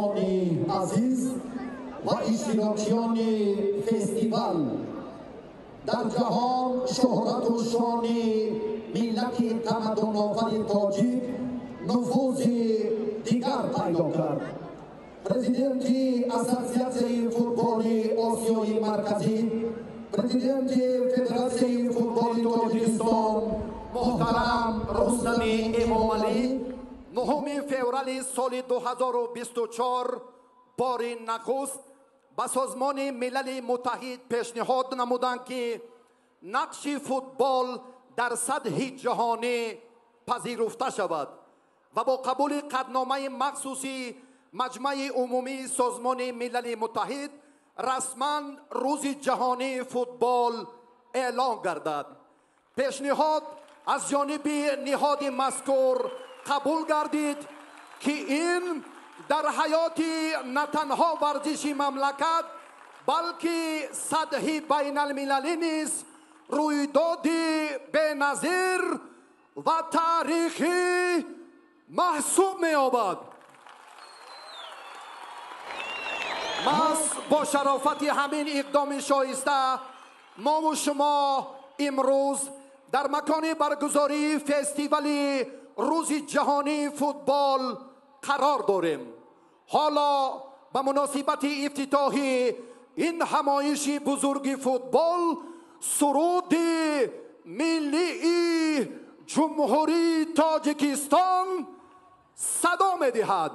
Дӯстони азиз ва иштирокчиёни фестивал, дар ҷаҳон шӯҳрату шони миллати тамаддунофари тоҷик нуфузи дигар пайдо кард. Президенти Ассотсиатсияи футболи Осиёи Марказӣ, президенти Федератсияи футболи Тоҷикистон муҳтарам Рустами Эмомалӣ 9 феврали соли 2024 бори нахуст ба Созмони Милали Муттаҳид пешниҳод намуданд, ки нақши футбол дар сатҳи ҷаҳонӣ пазируфта шавад ва бо қабули қатъномаи махсуси Маҷмаи Умумии Созмони Милали Муттаҳид расман Рӯзи ҷаҳонии футбол эълон гардад. Пешниҳод аз ҷониби ниҳоди мазкур қабул гардид, ки ин дар ҳаёти на танҳо варзиши мамлакат, балки сатҳи байналмилалӣ низ рӯйдоди беназир ва таърихӣ маҳсуб меёбад. Маҳз бо шарофати ҳамин иқдоми шоиста мову шумо имрӯз дар макони баргузории фестивали Рӯзи ҷаҳонии футбол қарор дорем. Ҳоло ба муносибати ифтитоҳи ин ҳамоиши бузурги футбол суруди миллии Ҷумҳурии Тоҷикистон садо медиҳад.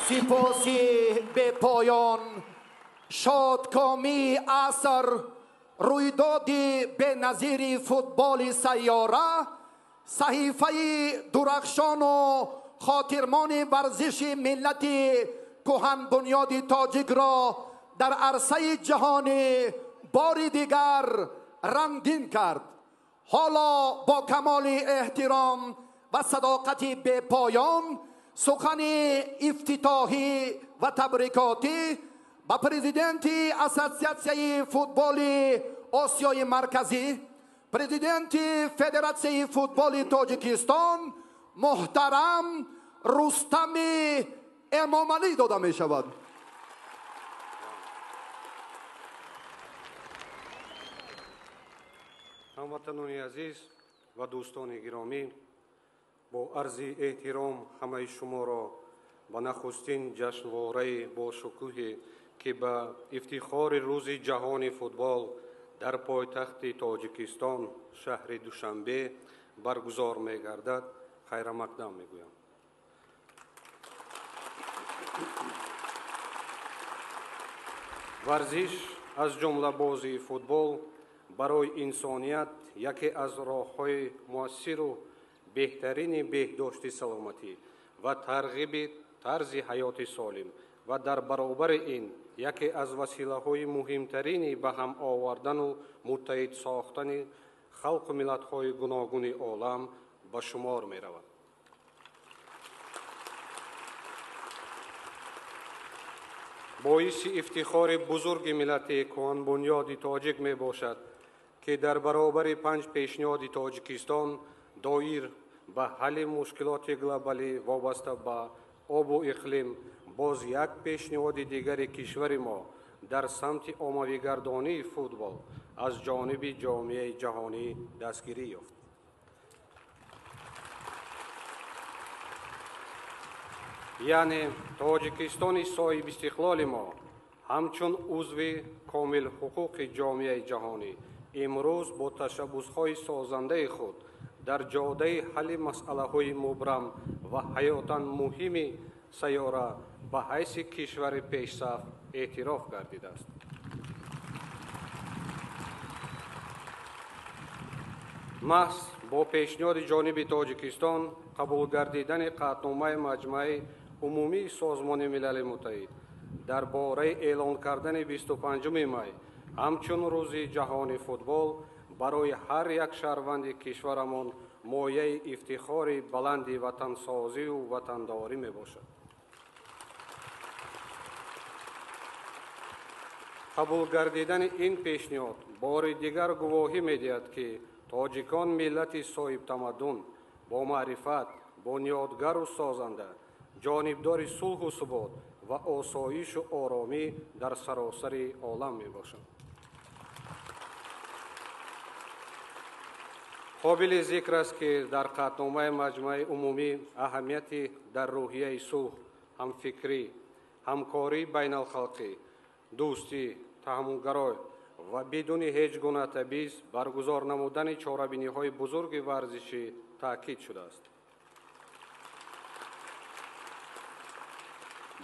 Сипоси бепоён, шодкомии аср, рӯйдоди беназири футболи сайёра, саҳифаи дурахшону хотирмони варзиши миллати кӯҳанбунёди тоҷикро дар арсаи ҷаҳонӣ бори дигар рангин кард. Ҳоло бо камоли эҳтиром ва садоқати бепоён сухани ифтитоҳӣ ва табрикотӣ ба президенти Ассотсиатсияи футболи Осиёи Марказӣ, президенти Федератсияи футболи Тоҷикистон муҳтарам Рустами Эмомалӣ дода мешавад. Ҳамватанони азиз ва дӯстони гиромӣ, бо арзи эҳтиром ҳамаи шуморо ба нахустин ҷашнвораи бошукӯҳе, ки ба ифтихори Рӯзи ҷаҳони футбол дар пойтахти Тоҷикистон, шаҳри Душанбе баргузор мегардад, хайрамақдам мегӯям. Варзиш, аз ҷумла бозии футбол, барои инсоният яке аз роҳҳои муассиру беҳтарини беҳдошти саломатӣ ва тарғиби тарзи ҳаёти солим ва дар баробари ин яке аз василаҳои муҳимтарини ба ҳам овардану муттаҳид сохтани халқу миллатҳои гуногуни олам ба шумор меравад. Боиси ифтихори бузурги миллати кӯҳанбунёди тоҷик мебошад, ки дар баробари 5 пешниҳоди Тоҷикистон доир ба ҳалли мушкилоти глобалӣ вобаста ба обу иқлим, боз як пешниҳоди дигари кишвари мо дар самти оммавигардонии футбол аз ҷониби ҷомеаи ҷаҳонӣ дастгирӣ ёфт. Яъне Тоҷикистони соҳибистиқлоли мо ҳамчун узви комилҳуқуқи ҷомеаи ҷаҳонӣ имрӯз бо ташаббусҳои созандаи худ дар ҷодаи ҳалли масъалаҳои мубрам ва ҳаётан муҳими сайёра ба ҳайси кишвари пешсаф эътироф гардидааст. Маҳз бо пешниҳоди ҷониби Тоҷикистон қабул гардидани қатъномаи Маҷмаи Умумии Созмони Милали Муттаҳид дар бораи эълон кардани 25 май ҳамчун Рӯзи ҷаҳони футбол барои ҳар як шаҳрванди кишварамон мояи ифтихори баланди ватансозию ватандорӣ мебошад. Қабул гардидани ин пешниҳод бори дигар гувоҳӣ медиҳад, ки тоҷикон миллати соҳибтамаддун, бомаърифат, бунёдгару созанда, ҷонибдори сулҳу субот ва осоишу оромӣ дар саросари олам мебошанд. Қобили зикр аст, ки дар қатъномаи Маҷмаи Умумӣ аҳамияти дар рӯҳияи сулҳ, ҳамфикрӣ, ҳамкории байналхалқӣ, дӯстӣ, таҳаммулгарой ва бидуни ҳеҷ гуна табъиз баргузор намудани чорабиниҳои бузурги варзишӣ таъкид шудааст.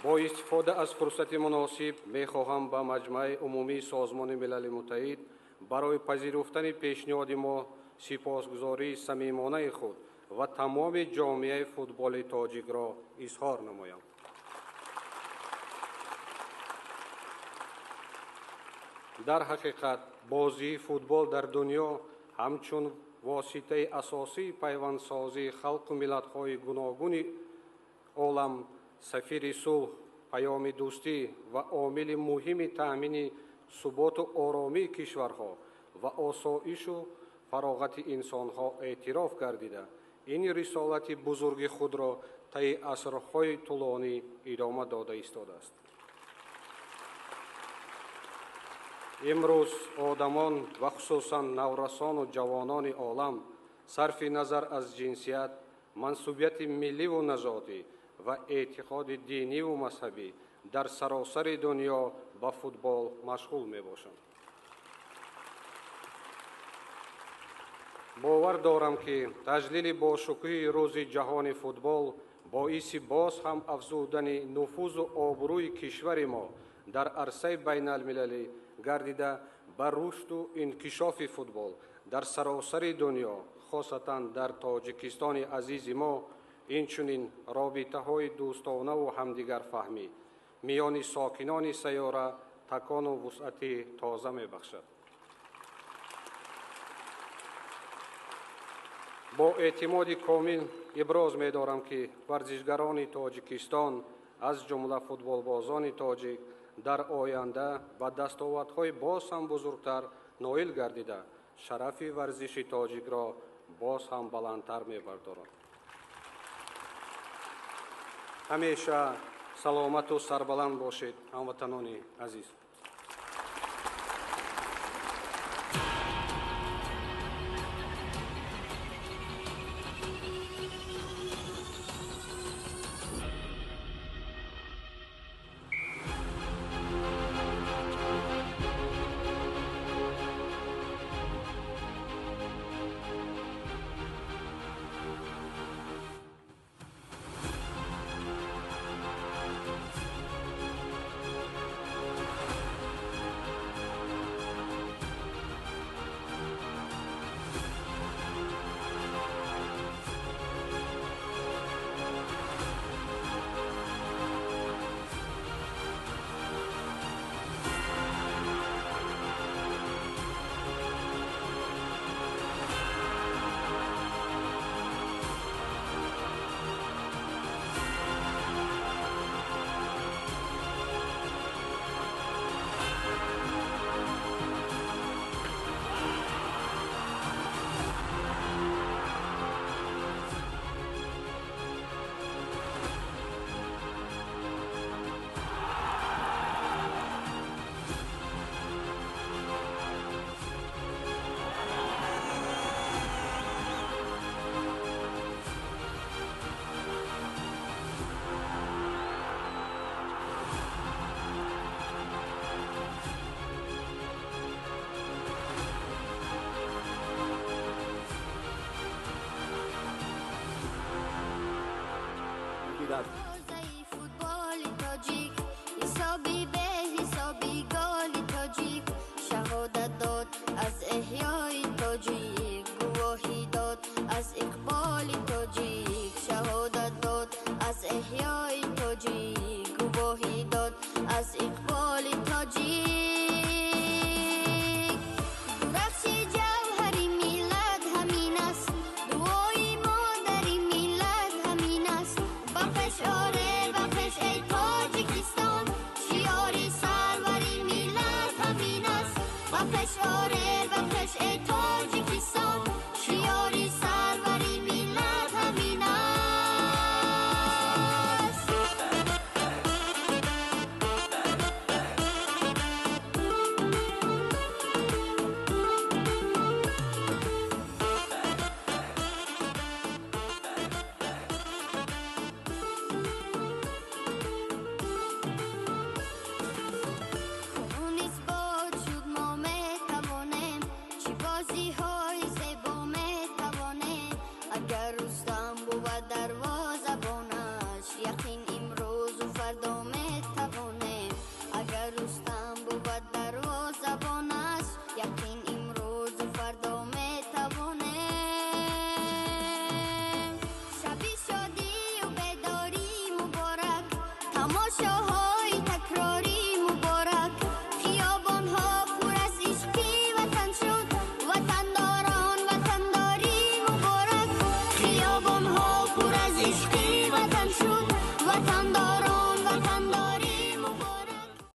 Бо истифода аз фурсати муносиб мехоҳам ба Маҷмаи Умумии Созмони Милали Муттаҳид барои пазируфтани пешниҳоди мо сипосгузории самимонаи худ ва тамоми ҷомеаи футболи тоҷикро изҳор намоям. Дар ҳақиқат бозии футбол дар дунё ҳамчун воситаи асосии пайвандсозии халқу миллатҳои гуногуни олам, сафири сулҳ, паёми дӯстӣ ва омили муҳими таъмини суботу оромии кишварҳо ва осоишу фароғати инсонҳо эътироф гардида, ин рисолати бузурги худро таи асрҳои тӯлонӣ идома дода истодааст. Имрӯз одамон ва хусусан наврасону ҷавонони олам сарфи назар аз ҷинсият, мансубияти милливу нажодӣ ва эътиқоди диниву мазҳабӣ дар саросари дунё ба футбол машғул мебошанд. Бовар дорам, ки таҷлили бошукӯҳи Рӯзи ҷаҳони футбол боиси боз ҳам афзудани нуфузу обрӯи кишвари мо дар арсаи байналмилалӣ гардида, ба рушду инкишофи футбол дар саросари дунё, хосатан дар Тоҷикистони азизи мо, инчунин робитаҳои дӯстонаву ҳамдигарфаҳмӣ миёни сокинони сайёра такону вусъати тоза мебахшад. Бо эътимоди комил иброз медорам, ки варзишгарони Тоҷикистон, аз ҷумла футболбозони тоҷик, дар оянда ба дастовардҳои боз ҳам бузургтар ноил гардида, шарафи варзиши тоҷикро боз ҳам баландтар мебардоранд. Ҳамеша саломату сарбаланд бошед, ҳамватанони азиз. гардидад. Футболи тоҷик, ҳисоби беҳисоби голи тоҷик, шаҳодат дод аз эҳёи тоҷик, гувоҳӣ дод аз иқболи тоҷик, шаҳодат дод аз эҳёи тоҷик, гувоҳӣ дод аз иқболи.